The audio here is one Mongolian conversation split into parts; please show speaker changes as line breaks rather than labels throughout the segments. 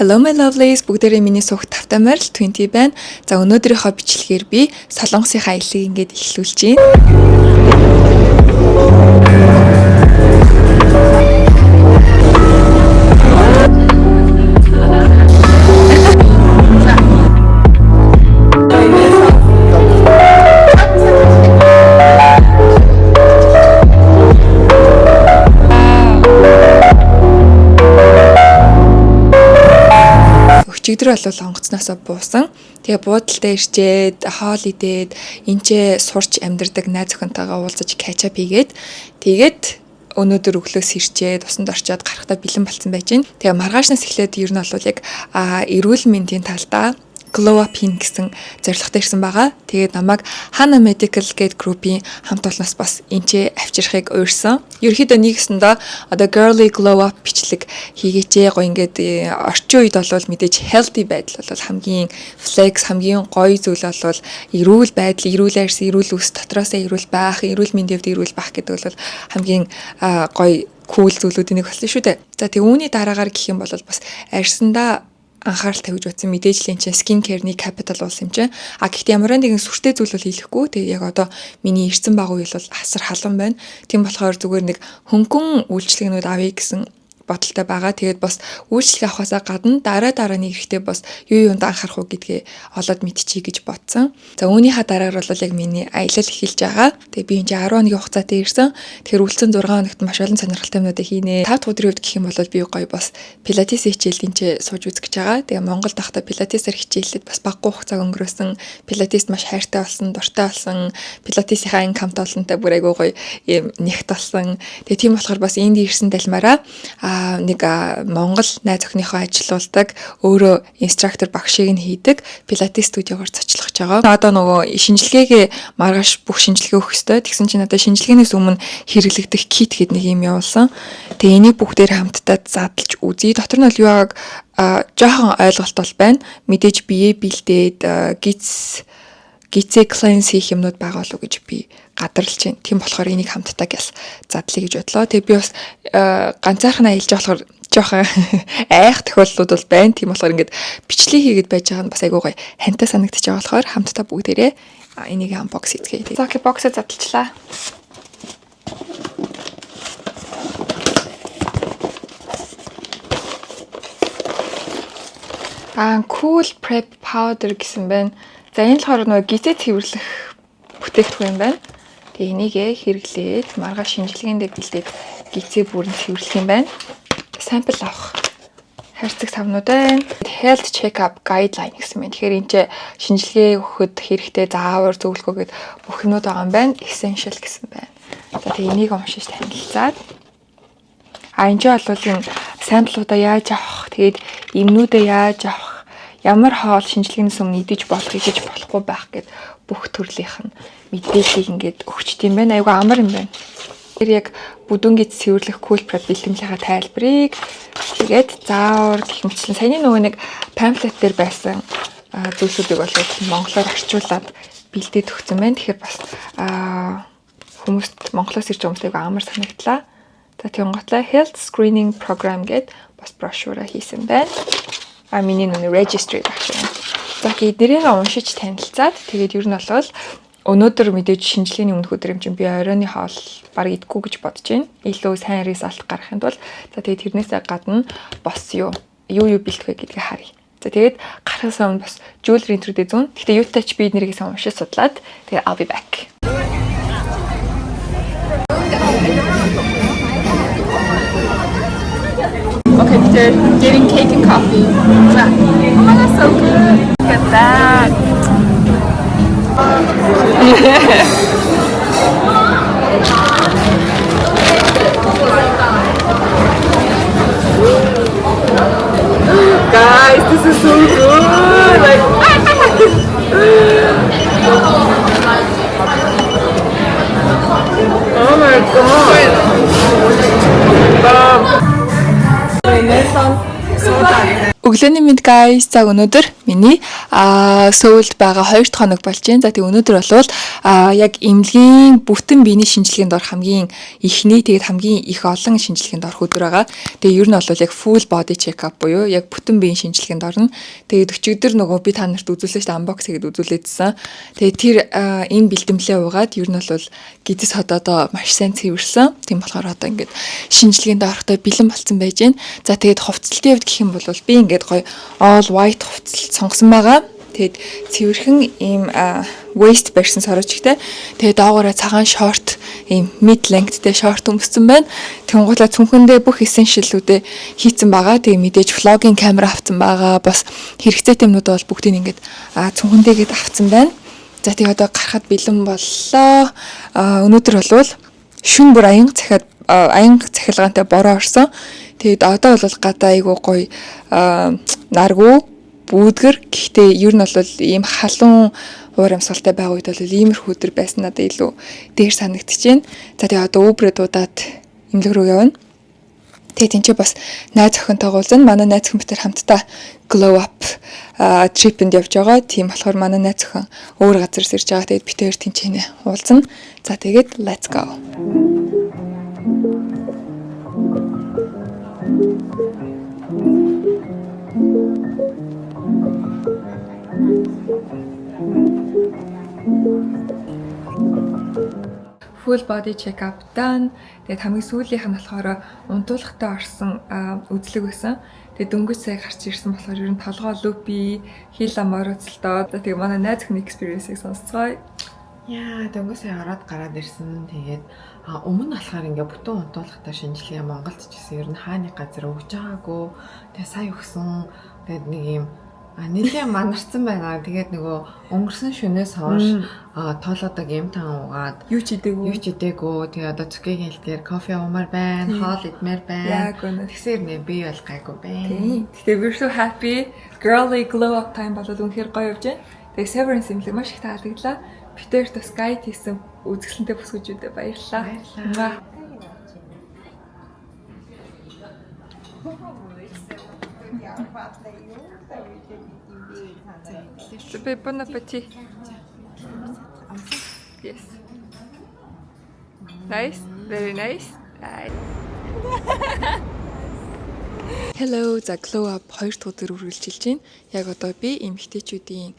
Hello, my lovelies, бүгдээрээ миний сувагт тавтай морил 20 байна. За, өнөөдрийнхөө бичлэгээр би Солонгосынхаа аяллыг ингээд эхлүүлж байна. Өчигдөр бол онгоцноосоо буусан. Тэгээ буудалтай ирчээд, хоол идээд, энчээ сурч амьдардаг найз охинтойгоо уулзаж catch up хийгээд, тэгээд өнөөдөр өглөөс ирчээд усанд орчоод гарахтаа бэлэн болцсон байж байна. Тэгээ маргаашнаас эхлээд ер нь бол яг эрүүл мэндийн талдаа glow up хийн гэсэн зорилготой ирсэн байгаа. Тэгээд намайг Hana Medical гээд group-ийн хамт олноос бас энчээ авчирхыг уурсан. Ерөнхийдөө нэгсэндээ одоо girly glow up бичлэг хийгээчээ, гоё ингээд орчин үед бол мэдээж healthy байдал бол хамгийн flex, хамгийн гоё зүйл бол эрүүл байдал, эрүүл арьс, эрүүл үс, дотроосоо эрүүл байх, эрүүл мэндийн хувьд эрүүл байх гэдэг бол хамгийн гоё cool зүйлүүдийн нэг болсон шүү дээ. За, тэг үүний дараагаар гэх юм бол бас арьсандаа анхаарал тавьж бодсон. Мэдээж л энэ чинь skin care-ний capital болсон юм чинь. А гэхдээ ямар нэгэн сүртэй зүйл бол хийлэхгүй. Тэгээ яг одоо миний ирсэн баг үйл бол асар халуун байна. Тийм болохоор зүгээр нэг хөнгөн үйлчилгээнүүд авъя гэсэн бодолтой байгаа. Тэгээд бас үйлчилгээ авахаасаа гадна дараа дарааны эрэхтэй бас юу юунд анхаарах уу гэдгээ олоод мэдчихье гэж бодсон. За, үүнийхээ дараагаар бол яг миний аялал эхэлж байгаа. Тэгээд би энэ 10 хоногийн хугацаатай ирсэн. Тэгэхээр үлдсэн 6 хоногт маш олон сонирхолтой юмнуудыг хийнэ. 5 дахь өдрийн үед гэх юм бол би гоё бас пилатес хичээл энэ сууж үзэх гэж байгаа. Тэгээ Монголд байхдаа пилатесээр хичээллээд бас баггүй хугацааг өнгөрөөсөн. Пилатест маш хайртай болсон, дуртай болсон. Пилатесийнхаа анги хамт олонтой бүр айгүй гоё юм нэгт болсон. Тэгээ тийм болохоор бас энд ирсэн далмаараа нэг Монгол найз охиныхоо ажилуулдаг, өөрөө instructor багшийг нь хийдэг пилатес студиогоор зочлох гэж байгаа. Одоо нөгөө шинжилгээгээ маргааш бүх шинжилгээ өгөх ёстой. Тэгсэн чинь одоо шинжилгээнээс өмнө хэрэглэгдэх kit гэдэг нэг юм явуулсан. Тэгээ энийг бүгдээр хамтдаа задлж үзье. Дотор нь бол юу байгааг жоохон ойлголт бол байна. Мэдээж бие бэлдээд гэцээ cleanse хийх юмнууд байгаа болов уу гэж би гадарлаж байна. Тийм болохоор энийг хамтдаа гяс задлая гэж бодлоо. Тэгээ би бас ганцаархан аялж болохоор жоохон айх тохиолдлууд бол байна. Тийм болохоор ингээд бичлэг хийгээд байж байгаа нь бас айгүй гоё хантай санагдчих байгаа болохоор хамтдаа бүгдээрээ энийг unbox хийцгээе. За, okay, box оо задлчлаа. Аа, cool prep powder гэсэн байна. За, энэ болохоор нөгөө гэзээ цэвэрлэх бүтээгдэхүүн юм байна. Тэгээ энийгээ хэрэглээд маргааш шинжилгээндээ бэлдээд гэзээ бүрэн цэвэрлэх юм байна. Sample авах хайрцаг савнууд байна. Health check-up guideline гэсэн байна. Тэгэхээр энэ чинь шинжилгээ өгөхөд хэрэгтэй заавар, зөвлөгөө гээд бүх юмнууд байгаа юм байна. Essential гэсэн байна. За, тэгээ энийг уншиж танилцаад, а энэ чинь бол энэ sample уудаа яаж авах, тэгээд эмнүүдээ яаж авах, ямар хоол шинжилгээнээс өмнө идэж болох, идэж болохгүй байх гэд бүх төрлийнх нь мэдээллийг ингээд өгчт юм байна. Айгүй амар юм байна. Тэр яг бүдүүн гэц цэвэрлэх cool prep бэлтгэлийнхаа тайлбарыг, тэгээд заавар гэх мэтчлэн саяны нөгөө нэг pamphlet дээр байсан зүйлсүүдийг бол монголоор орчуулад бэлдээд өгсөн байна. Тэгэхээр бас хүмүүст, Монголоос ирж байгаа хүмүүст айгүй амар санагдлаа. За, тэгэнгүүтээ health screening program гээд бас брошюра хийсэн байна. А, миний нүг registry багш юм. За, эднэрийг уншиж танилцаад, тэгээд ер нь бол өнөөдөр мэдээж шинжилгээний өмнөх өдөр юм чинь би оройн хоол баг идэхгүй гэж бодож байна. Илүү сайн result гаргахын тулд. За, тэгээд тэрнээсээ гадна бас юу юу юу бэлтгэх вэ гэдгийг харъя. За, тэгээд гарахаас өмнө бас jewelry энтрүүдээ зүүн. Гэхдээ юутай ч би эднэрийг сайн уншиж судлаад тэгээд I'll be back.
Okay, they're getting cake and coffee. Oh my God, so good. Look at that. Guys, this is so good. Like, oh my God.
Өглөөний мэнд, guys. За, өнөөдөр миний Сөүлд байгаа 2 дахь хоног болж байна. За, тэг өнөөдөр болвол яг эмнэлгийн бүтэн биений шинжилгээнд орох хамгийн эхний, тэгээд хамгийн их олон шинжилгээнд орох өдөр байгаа. Тэгээ ер нь бол яг full body check up буюу яг бүтэн биеийн шинжилгээнд орно. Тэгээд өчигдөр нөгөө би та нарт үзүүлсэн шүү дээ, unbox хийгээд үзүүлээдсэн. Тэгээд тэр энэ бэлтгэлээ угаад ер нь бол гэдэс хотоодоо маш сайн цэвэрлсэн. Тийм болохоор одоо ингээд шинжилгээнд орохдоо бэлэн болцсон байж байна. За, тэгээд хувцлалтын хувьд гэх юм бол би ингээд гоё all white хувцалт сонгосон байгаа. Тэгээд цэвэрхэн ийм waist барьсан сорочктой. Тэгээд доогоороо цагаан шорт, ийм mid length-тэй шорт өмссөн байна. Тэнгуулаа цүнхэндээ бүх essential-үүдээ хийцэн байгаа. Тэгээ мэдээж vlogging камера авсан байгаа. Бас хэрэгцээтэй юмнууд бол бүгдийг ингээд цүнхэндээгээд авсан байна. За, тэгээ одоо гарахад бэлэн боллоо. Өнөөдөр болвол шүн бүр аянга захиад аянга цахилгаантай бороо орсон. Тэгээд одоо бол гадаа айгуу гоё наргүй бүүдгэр, гэхдээ ер нь бол ийм халуун уур амьсгалтай байгаа үед бол иймэрхүү өдөр байсан надад илүү дээр санагдчихэв. За, тэгээ одоо Uber-ээ дуудаад эмнэлэг рүү явна. Тэгээ тэнцээ бас найз охинтойгоо уулзна. Манай найз охин бид нар хамтдаа glow up trip-энд явж байгаа. Тийм болохоор манай найз охин өөр газараас ирж байгаа. Тэгээд бид хоёр тэнцэнэ уулзна. За, тэгээд let's go. Full body check up done. Тэгээд хамгийн сүүлийнх нь болохоор унтуулгатай орсон үзлэг байсан. Тэгээд дөнгөж сая гарч ирсэн болохоор ер нь толгой loopy, хэл ам ороцолтоо. За, тэгээд манай найз охины experience-ийг сонсцгоё.
Яа, дөнгөж сая ороод гараад ирсэн. Тэгээд өмнө нь болохоор ингээ бүтэн унтуулгатай шинжилгээ Монголд ч гэсэн ер нь хаа нэг газар өгж байгаагүй. Тэгээд сая өгсөн. Тэгээд нэг юм нэлээд манарсан байна. Тэгээд нөгөө өнгөрсөн шөнөөс хойш тоолоодог юм тан угаад
Юу ч идээгүй.
Юу ч идээгүй. Тэгээ одоо цүкэгийн хэл дээр кофе уумаар байна, хоол идмээр байна.
Яг үнэ.
Тэгсээр нэ би бол гайгүй байна.
Тийм. Гэхдээ we're so happy. Girly glow up time болоод үнэхээр гоё явж байна. Тэгээ Severance эмнэлэг маш их таалагдлаа. Бид хоёрт бас guide хийсэн үзэсгэлэнтэй бүсгүүчүүдэд баярлалаа.
Баярлалаа.
Муа. Bon bon appétit. Yes. Nice. Very nice. Bye. Hello, за, glow up хоёр дахь өдөр үргэлжилж байна. Яг одоо би эмэгтэйчүүдийн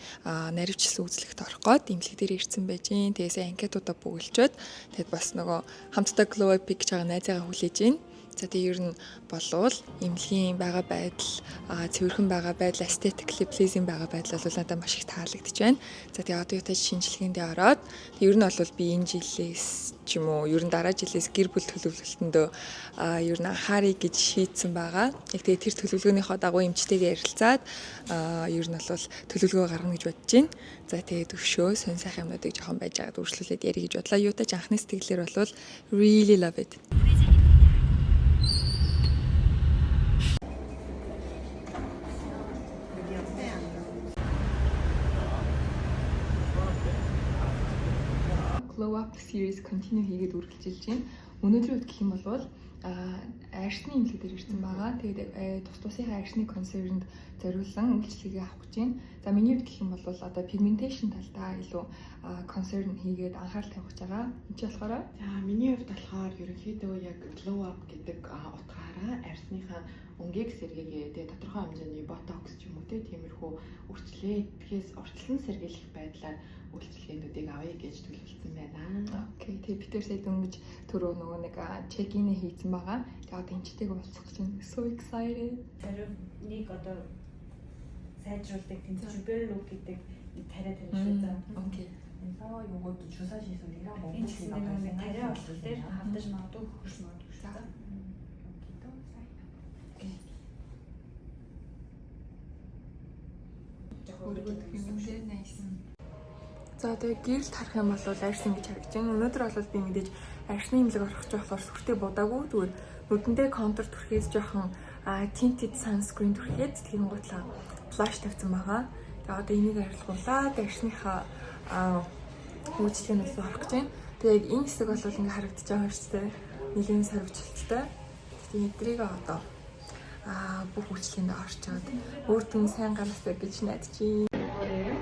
наривчлсан үзлэгт орох гээд эмнэлэг дээр ирсэн байж гин. Тэгээ сая анкетуудаа бөглөчөөд, тэгэд бас нөгөө хамтдаа glow up гэж байгаа найзаагаа хүлээж байна. За, тэгээ ер нь болвол эмнэлгийн байгаа байдал, цэвэрхэн байгаа байдал, aesthetically pleasing байгаа байдал бол надад маш их таалагдж байна. За, тэгээ одоо юутай шинжилгээндээ ороод ер нь бол би энэ жилээс ч юм уу, ер нь дараа жилээс гэр бүл төлөвлөлтөндөө ер нь анхааръя гэж шийдсэн байгаа. Яг тэгээ тэр төлөвлөгөөнийхөө дагуу эмчтэйгээ ярилцаад ер нь бол төлөвлөгөө гаргана гэж бодож байна. За, тэгээд өшөө сонь сайхан юмнуудыг жоохон байж байгаад үргэлжлүүлээд ярих гэж бодлоо. Юутай ч анхны сэтгэлээр бол really love it. Glow Up series continue хийгээд үргэлжилж байна. Өнөөдрийн үед гэх юм бол арьсны эмнэлэг дээр ирсэн байгаа. Тэгээд тус тусынхаа арьсны concern-д зориулсан үйлчилгээг авах гэж байна. За, миний хувьд гэх юм бол одоо pigmentation талдаа илүү concern хийгээд анхаарал тавих гэж байгаа. Энд чи болохоор
За, миний хувьд болохоор ерөнхийдөө яг glow up гэдэг утгаараа арьсныхаа өнгийг сэргээгээ, тэгээ тодорхой хэмжээний ботокс ч юм уу те, тиймэрхүү үрчлээдгээс урьдчилан сэргийлэх байдлаар үйлчилгээнүүдийг авъя гэж төлөвлөсөн байна.
Okay, тэгээ бид тэр сая дөнгөж түрүү нөгөө нэг check-in хийцэн байгаа. Тэгээ одоо эмчтэйгээ уулзах гэж байна. So excited.
Тариуныг одоо сайжруулдаг тийм Juvelook гэдэг нэг тариа тариа шүү за.
Okay.
이것도 주사 시술이랑
Энэ ч гэсэн нөгөө нэг тариа болох дээр хавдаж магадгүй, хөхөрч магадгүй шүү за.
여기도 사이.
Өргөдөх юм дээ. Nice. За, тэгээ гэрэлт харах юм бол арьс ингэж харагдаж байна. Өнөөдөр бол би мэдээж арьсны эмнэлэг орох гэж болохоор сүртэй будаагүй. Зүгээр нүдэндээ контур түрхээс, жоохон tinted sunscreen түрхээд, тэгэнгүүтлээ blush тавьсан байгаа. Тэгээ одоо энийг арилгуулаад арьсныхаа үйлчилгээнд орох гэж байна. Тэгээ яг энэ хэсэг бол ингэ харагдаж байгаа шүү дээ. Нэлээн сорвчлттай. Тэгээ эдрийг одоо бүх үйлчилгээнд орчоод үр дүн сайн гаргасаа гэж найдаж байна.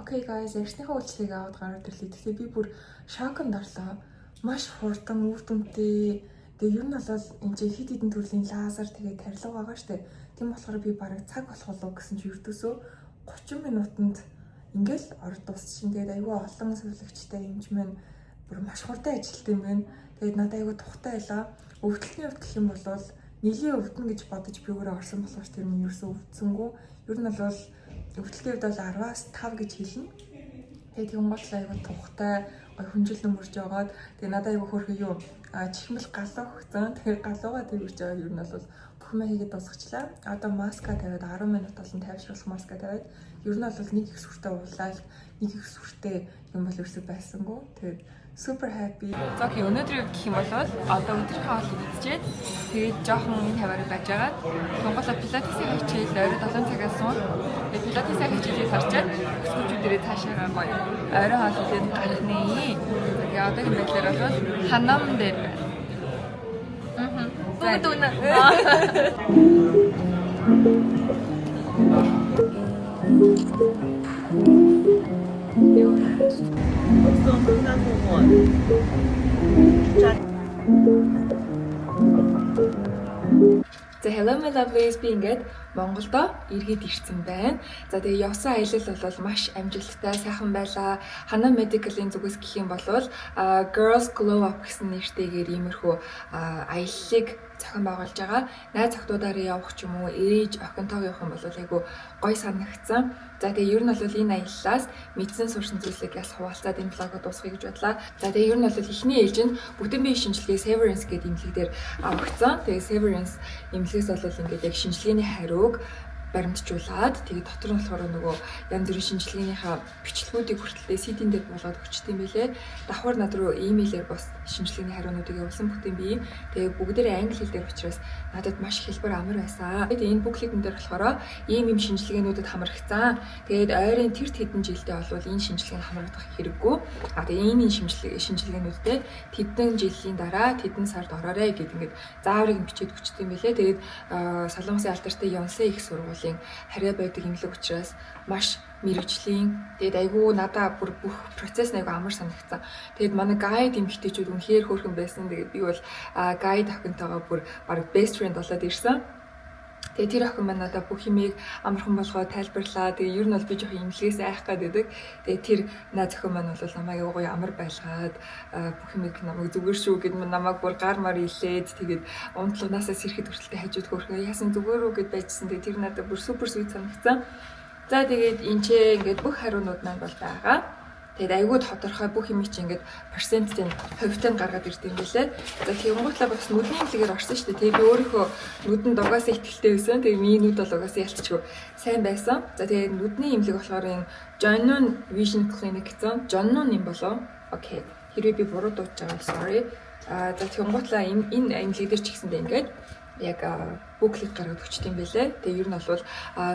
Okay guys, арьсныхаа үйлчилгээг аваад гараад ирлээ. Тэгэхээр би бүр шоконд орлоо. Маш хурдан, үр дүнтэй. Тэгээ ер нь бол энэ чинь хэд хэдэн төрлийн лазер, тэгээ тарилга байгаа штэ. Тийм болохоор би бараг цаг болох болов гэсэн чи ердөөсөө 30 минутанд ингээл орд дуусчин. Тэгээд айгүй олон сувилагчтай эмч маань бүр маш хурдан ажилт юм байна. Тэгээд надад айгүй тухтай байлаа. Өвдөлтний хувьд гэх юм бол нэлийн өвдөн гэж бодож би өөрөө орсон болохоор тэр минь ерөөсөө өвдсөнгүү. Ер нь бол өвдөлтийн хувьд бол 10-аас 5 гэж хэлнэ. Тэгээд тэгэн гол айгүй тухтай, гой хүнжил нөмөрж байгаад, тэгээд надад айгүй хөөрхөн юу чихмэл галуу өгсөн. Тэгэхээр галуугаа тэрвэрч байгаа, ер нь бол бүх юм хийгээд дуусгачлаа. Одоо маска тавиад, 10 минут болон тайвшруулах маска тавиад, ер нь бол нэг их сүртэй уулаад, нэг их сүртэй юм бол ерөөсөй байсангүй. Тэгээд super happy. За, okay, өнөөдрийн хувьд гэх юм бол одоо өдрийнхөө хоолыг идчихэд, тэгээд жоохон энэ хаваараа байж байгаад Монголоо пилатесийн хичээл орой 7 цагаас суун. Тэгээд пилатесийн хичээлийг харчаад өсгүүчүүдэрээ цаашаагаа гоё орой хоол идээд гарах нэ. Тэгээ одоогийн байдлаар бол Ханам дээр байна.
Бүгд үнэ.
За, hello my lovelies, би ингээд Монголдо эргээд ирсэн байна. За, тэгээ явсан аялал бол маш амжилттай, сайхан байлаа. Хана Medical-ийн зүгээс гэх юм бол Girls Glow Up гэсэн нэртэйгээр иймэрхүү аяллыг зохион байгуулж байгаа. Найз охидуудаараа явах ч юм уу, ээж охинтойгоо явах юм бол айгүй гой санагдсан. За, тэгээ ер нь бол энэ аяллаас мэдсэн сурсан зүйлсийг яс хуваалцаад энэ vlog оо дуусгая гэж бодлаа. За, тэгээ ер нь бол эхний ээлжинд бүтэн биеийн шинжилгээ Severance гэдэг эмнэлэг дээр авагдсан. Тэгээ Severance эмнэлгээс бол ингээд яг шинжилгээний хариуг баримтжуулаад, тэгээд дотор нь болохоор нөгөө янз бүрийн шинжилгээнийхаа бичлэгүүдийг хүртэл CD-н дээр буулгаад өгчт юм бэлээ. Давхар над руу имэйлээр бас шинжилгээний хариунуудыг явуулсан бүтэн бие. Тэгээд бүгдээрээ англи хэл дээр учраас надад маш хэлбэр амар байсан. Тэгээд энэ booklet-эн дээр болохоор ийм ийм шинжилгээнүүдэд хамрагдсан. Тэгээд ойрын тэр тэдэн жилдээ бол энэ шинжилгээ нь хамрагдах хэрэггүй. А тэгээд энэ шинжилгээнүүдтэй тэдэн жилийн дараа тэдэн сард ороорой гэд ингээд зааврыг нь бичээд өгчт юм бэлээ. Тэгээд Солонгосын алдартай Yonsei их сургуулийн харьяа байдаг эмнэлэг учраас маш мэргэжлийн, тэгээд айгүй надаа бүр бүх процесс нь айгүй амар санагдсан. Тэгээд манай guide эмэгтэйчүүд үнэхээр хөөрхөн байсан. Тэгээд би бол guide охинтойгоо бүр бараг best friend болоод ирсэн. Тэгээ тэр охин маань надад бүх юмыг амархан болгоо тайлбарлаа. Тэгээ ер нь бол би жоохон эмнэлгээс айх гээд байдаг. Тэгээ тэр найз охин маань бол намайг гоё амар байлгаад, бүх юмыг намайг зүгээр шүү гэд намайг бүр гар мар илээд, тэгээд унтлагнаасаа сэрэхэд хүртэл хажууд хөөрхөн яасан зүгээр үү гэд байжсан. Тэгээ тэр надад бүр super sweet санагдсан. За, тэгээд энэ ч ингээд бүх хариунууд маань бол байгаа. Тэгээд айгүй тодорхой бүх юм чи ингээд процентын хувьтай нь гаргаад ирд юм билээ. За, тэгэнгүүтлээ бас нүдний эмнэлгээр орсон шүү дээ. Тэгээд би өөрийнхөө нүдэнд угаасаа итгэлтэй байсан. Тэгээд миний нүд бол угаасаа ялцчихгүй сайн байсан. За, тэгээд нүдний эмнэлэг болохоор энэ Jeonnun Vision Clinic гэсэн. Jeonnun юм болов. Okay. Хэрвээ би буруу дуудаж байгаа, sorry. А за, тэгэнгүүтлээ энэ эмнэлэг дээр ч гэсэндээ ингээд яг booklet гаргаад өгчт юм байлээ. Тэгээ ер нь бол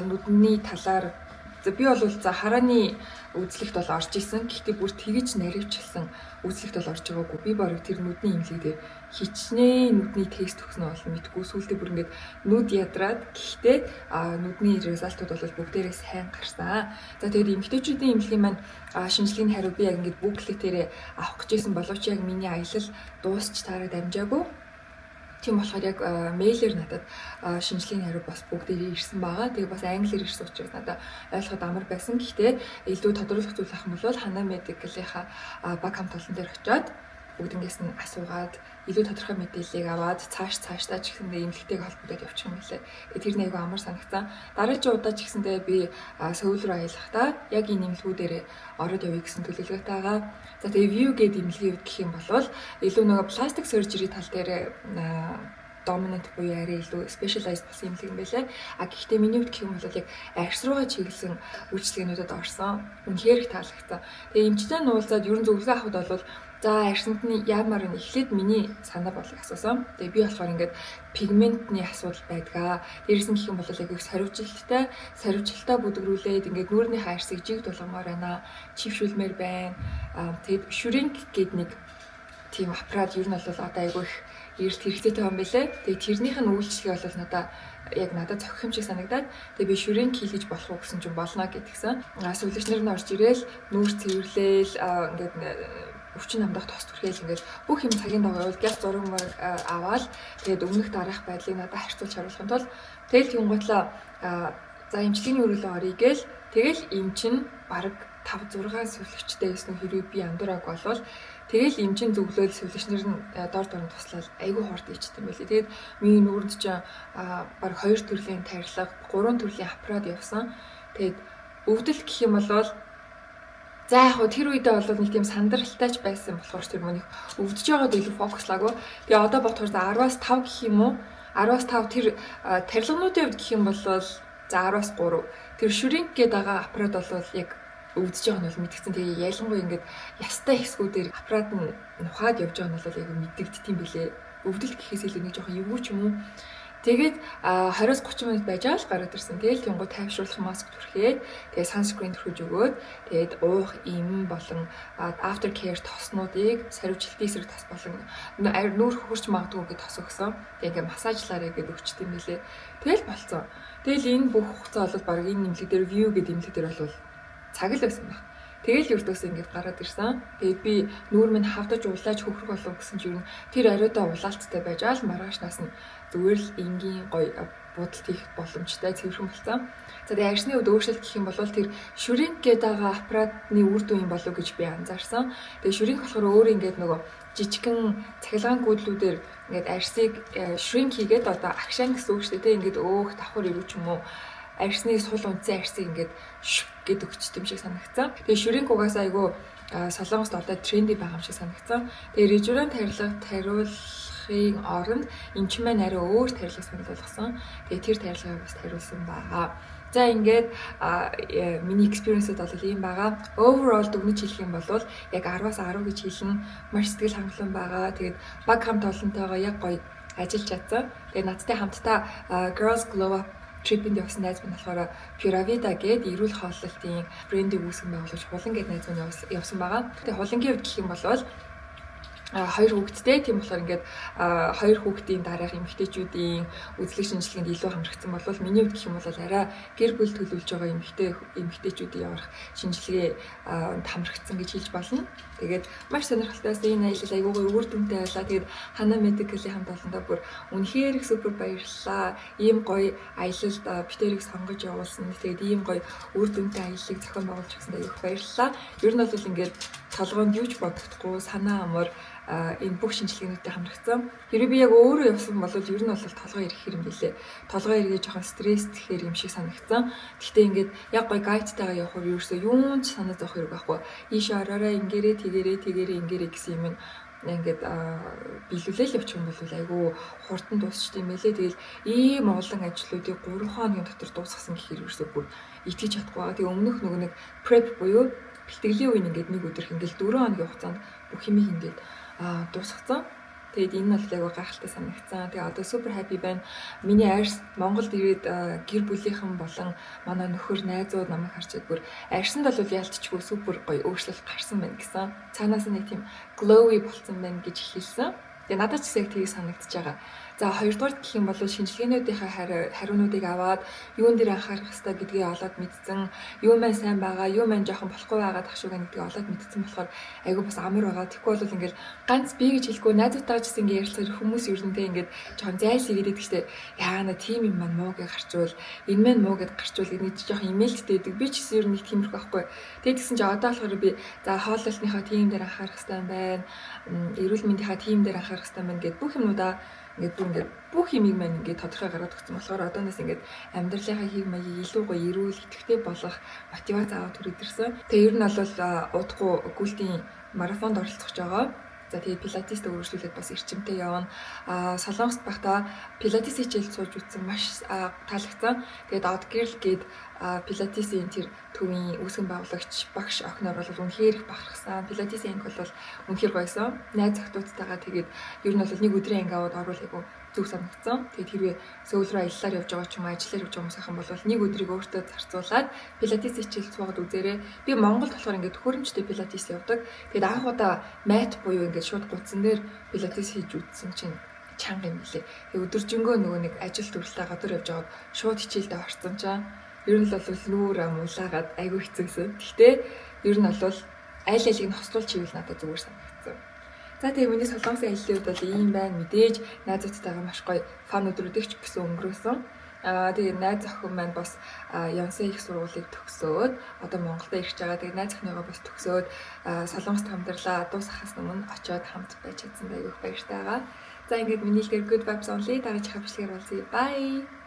нүдний талаар, за, би бол за харааны үзлэгт бол орж исэн. Гэхдээ бүр тэгэж наривчлсан үзлэгт бол орж байгаагүй. Би бараг тэр нүдний эмнэлэг дээр хичнээн нүдний тест өгсөн бол мэдгүй. Сүүлдээ бүр ингээд нүд ядраад, гэхдээ нүдний result ууд бол бүгдээрээ сайн гарсан. За, тэгээд эмэгтэйчүүдийн эмнэлгийн маань шинжилгээний хариу би яг ингээд booklet ээрээ авах гэж исэн боловч яг миний аялал дуусч таарад амжаагүй. Тийм болохоор яг mail ээр надад шинжилгээний хариу бас бүгдээрээ ирсэн байгаа. Тэгээ бас англиар ирсэн учраас надад ойлгоход амар байсан. Гэхдээ илүү тодруулах зүйл авах юм бол Хана Medical-ийнхаа баг хамт олон дээр очиод бүгднгээс нь асуугаад, илүү тодорхой мэдээллийг аваад цаашдаа ч гэсэндээ эмнэлэгтэйг холбогдоод явчих юм билээ. Тэгээ тэр нэг айгүй амар санагцсан. Дараагийн удаа ч гэсэндээ би Сөүл рүү аялахдаа яг энэ эмнэлгүүдээр ороод явъя гэсэн төлөвлөгөөтэй байгаа. За, тэгээ View гэдэг эмнэлгийн хувьд гэх юм бол илүү нөгөө plastic surgery тал дээр dominant буюу арай илүү specialized болсон эмнэлэг юм байлээ. А гэхдээ миний хувьд гэх юм бол яг арьс руугаа чиглэсэн үйлчилгээнүүдэд орсон. Үнэхээр их таалагдсан. Тэгээ эмчтэй нуулзаад ерөн зөвлөгөө авахд бол за, арьсанд нь яамаар нь эхлээд миний санаа бодлыг асуусан. Тэгээ би болохоор ингээд пигментний асуудал байдгаа. Дээрээс нь гэх юм бол яг их сорвижилттай, сорвижилтаа бүдгэрүүлээд ингээд нүүрнийхээ арьсыг жиг тулгамаар байна. Чившүүлмээр байна. Тэгээд shrink гээд нэг тийм аппарат ер нь бол одоо айгүй их эрэлт хэрэгцээтэй юм билээ. Тэгээд тэрнийх нь үйлчилгээ бол надаа яг надад зохих юм шиг санагдаад, тэгээ би shrink хийлгэж болох уу гэсэн чинь болно гэдгсэн. Сувилагч нар нь орж ирээл нүүр цэвэрлээл, ингээд өвчин намдах тос түрхээл, ингээд бүх юм цагийн дагуу явуул, гяс зураг мураг аваад, тэгээд өмнөх дараах байдлыг надад харьцуулж харуулахын тулд. Тэгэл тэгэнгүүтлээ за, эмчилгээний өрөөлөө оръё гээл, тэгэл эм чин баг 5 6 сувилагчтай байсан хэрвээ би андуураагүй болвол. Тэгэл эм чин зөвлөөл, сувилагч нар нь дор дор нь туслаад айгүй хурд ичт юм байлээ. Тэгээд миний нүүрэнд чинь баг хоёр төрлийн тарилга, гурван төрлийн аппарат явсан. Тэгээд өвдөлт гэх юм бол за, яг хуу тэр үедээ бол нэг тийм сандралтай ч байсан болохоор тэр мөнийг өвдөж байгаад илүү focus лаагүй. Тэгээ одоо бодохоор за, 10-аас 5 гэх юм уу? 10-аас 5 тэр тарилгануудын хувьд гэх юм бол за, 10-аас 3. Тэр shrink гэдэг байгаа аппарат бол яг өвдөж байгаа нь бол мэдгдсэн. Тэгээ ялангуяа ингээд ястай хэсгүүдээр аппарат нь нухаад явж байгаа нь бол яг мэдэгддэг юм билээ. Өвдөлт гэхээс илүү нэг жоохон эвгүй ч юм уу. Тэгээд 20-30 минут байж байгаа л гараад ирсэн. Тэгэл тэнгуү тайвшруулах маск түрхээд, тэгээд sunscreen түрхэж өгөөд, тэгээд уух эм болон after care тоснуудыг, саривчлалтын эсрэг тос болон нүүр хөхөрч магадгүй гэж тос өгсөн. Тэгээд ингээ массажлаарэ гэдээ өгчт юм билээ. Тэгэл болцсон. Тэгэл энэ бүх хугацаа бол баг энэ эмнэлэг дээр, view гэдэг эмнэлэг дээр бол цаг л байсан баг. Тэгэл ердөөсөө ингэж гараад ирсэн. Тэгээд би нүүр минь хавдаж улааж хөхрөх болов гэсэн чинь ер нь тэр ариудаа улаалттай байж аал маргаашнаас нь зүгээр л энгийн гоё будалт хийх боломжтой цэвэрхэн болсон. За, тэгээ арьсны хувьд өөрчлөлт гэх юм бол тэр shrink гэдэг байгаа аппаратны үр дүн юм болов гэж би анзаарсан. Тэгээ shrink болохоор өөр ингээд нөгөө жижигхэн цахилгаан гүйдлүүдээр ингээд арьсыг shrink хийгээд одоо агшаан гэсэн үг шүү дээ. Ингээд өөх давхар ирүү ч юм уу, арьсны сул үндсэн арьсыг ингээд шүп гэд өгчт юм шиг санагдсан. Тэгээ shrink угаасаа айгүй Солонгост одоо trendy байгаа юм шиг санагдсан. Тэгээ Rejuran тарилга тариулахын оронд эмч маань арай өөр тарилга санал болгосон. Тэгээ тэр тарилгыг бас тариулсан байгаа. За, ингээд миний experience-д бол ийм байгаа. Overall дүгнэж хэлэх юм бол яг 10-аас 10 гэж хэлнэ. Маш сэтгэл хангалуун байгаа. Тэгээд баг хамт олонтойгоо яг гоё ажиллаж чадсан. Тэгээд надтай хамтдаа Girls Glow Up trip-энд явсан найз минь болохоор Puravida гээд эрүүл хооллолтын брендийг үүсгэн байгуулагч Хулан гээд найз минь явсан байгаа. Тэгээ Хулангийн хувьд гэх юм бол хоёр хүүхэдтэй. Тийм болохоор ингээд хоёр хүүхдийн дараах эмэгтэйчүүдийн үзлэг шинжилгээнд илүү хамрагдсан бол миний хувьд гэх юм бол арай гэр бүл төлөвлөж байгаа эмэгтэйчүүдийн явах шинжилгээ хамрагдсан гэж хэлж болно. Тэгээд маш сонирхолтой байсан. Энэ аялал айгүй гоё үр дүнтэй байлаа. Тэгээд Хана Medical-ийн хамт олондоо бүр үнэхээр их супер баярлалаа. Ийм гоё аялалд бид хоёрыг сонгож явуулсан. Тэгээд ийм гоё үр дүнтэй аяллыг зохион байгуулж өгсөнд аягүй их баярлалаа. Ер нь бол ингээд толгойнд юу ч бодогдохгүй, санаа амар энэ бүх шинжилгээнүүдтэй хамрагдсан. Хэрвээ би яг өөрөө явсан бол ер нь бол толгой эргэх юм билээ. Толгой эргээ жоохон стресстхээр юм шиг санагдсан. Гэхдээ ингээд яг гоё guide тайгаа явахаар ерөөсөө юун ч санаа зовох хэрэг байхгүй. Ийшээ ороорой, ингээрээ, тэгэрээ, тэгэрээ, ингээрээ гэсэн юм ингээд биелүүлээл явчих юм бол айгүй хурдан дуусчт юм байлээ. Тэгэл ийм олон ажлуудыг 3 хоногийн дотор дуусгасан гэхээр ерөөсөө бүр итгэж чадахгүй байгаа. Тэгээ өмнөх нөгөө нэг prep буюу бэлтгэлийн үеийн ингээд нэг өдөр ингээл 4 хоногийн хугацаанд бүх юмыг ингээд дуусгацсан. Тэгээд энэ нь бол айгүй гайхалтай санагдсан. Тэгээ одоо супер happy байна. Миний арьс Монголд ирээд гэр бүлийнхэн болон манай нөхөр, найзууд намайг харчаад бүр арьсанд бол яалтчгүй супер гоё өөрчлөлт гарсан байна гэсэн. Цаанаас нэг тийм glowy болцсон байна гэж хэлсэн. Тэгээ надад ч гэсэн яг тийг санагдаж байгаа. За, хоёрдугаар гэх юм бол шинжилгээнүүдийнхээ хариунуудыг аваад юун дээр анхаарах ёстой гэдгийг олоод мэдсэн. Юу маань сайн байгаа, юу маань жоохон болохгүй байгаа тах шүү гэдгийг олоод мэдсэн болохоор айгүй бас амар байгаа. Тэгэхгүй бол ингээл ганц би гэж хэлэхгүй, найзуудтайгаа ч гэсэн ингээ ярилцахаар хүмүүс ер нь ингээд жоохон зайлсхийгээд байдаг штэ. Яана тийм юм маань муу гэж гарчвал, энэ маань муу гэд гарчвал нэг жоохон имэйлттэй байдаг. Би ч гэсэн ер нь нэг тиймэрхүү байхгүй. Тэгээд тэгсэн чинь одоо болохоор би за, хооллолтныхаа тийм дээр анхаарах хэрэгтэй юм байна. Эрүүл мэндийнхаа тийм дээр анхаарах хэрэгтэй юм байна гэд бүх юмнуудаа ингээд бүр ингээд бүх юмыг маань ингээд тодорхой гаргаад өгсөн болохоор одооноос ингээд амьдралынхаа хэв маягийг илүү гоё эрүүл, идэвхтэй болох мотивац аваад хүрээд ирсэн. Тэгээ ер нь бол удахгүй гүйлтийн марафонд оролцох гэж байгаа. За, тэгээ пилатестэй үргэлжлүүлээд бас эрчимтэй явна. Солонгост байхдаа пилатес хичээл сууж үзсэн, маш таалагдсан. Тэгээд Odd Girl гээд пилатесийн тэр төвийн үүсгэн байгуулагч багш охиноор бол үнэхээр их бахархсан. Пилатесийн анги бол үнэхээр гоёсон. Найз охидуудтайгаа тэгээд ер нь бол нэг өдрийн анги аваад орвол айгу зөв санагдсан. Тэгээд хэрвээ Сөүл рүү аяллаар явж байгаа ч юм уу, ажиллаар явж байгаа хүмүүс ахын бол нэг өдрийг өөртөө зарцуулаад пилатес хичээл суугаад үзээрэй. Би Монголд болохоор ингээд төхөөрөмжтэй пилатес явдаг. Тэгээд анх удаа mat буюу ингээд шууд гудсан дээр пилатес хийж үзсэн чинь чанга юм билээ. Тэгээ өдөржингөө нөгөө нэг ажил төрөлтэй гадуур явж байгаад шууд хичээлдээ орсон чинь ер нь л бол нүүр ам улаагаад айгүй хэцүүсэн. Гэхдээ ер нь бол аль алийг нь хослуулж хийвэл надад зүгээр санагдсан. За, тэгээ миний Солонгосын аяллаа үед бол ийм байна. Мэдээж найзуудтайгаа маш гоё fun өдрүүдийг ч гэсэн өнгөрөөсөн. Тэгээ найз охин маань бас Yonsei их сургуулийг төгсөөд одоо Монголд ирж байгаа. Тэгээ найз охиныгоо бас төгсөөд Солонгост амьдралаа дуусгахаас өмнө очиод хамт байж чадсан, айгүй их баяртай байгаа. За, ингээд миний хэлээр good vibes only, дараагийн бичлэгээр уулзъя. Bye.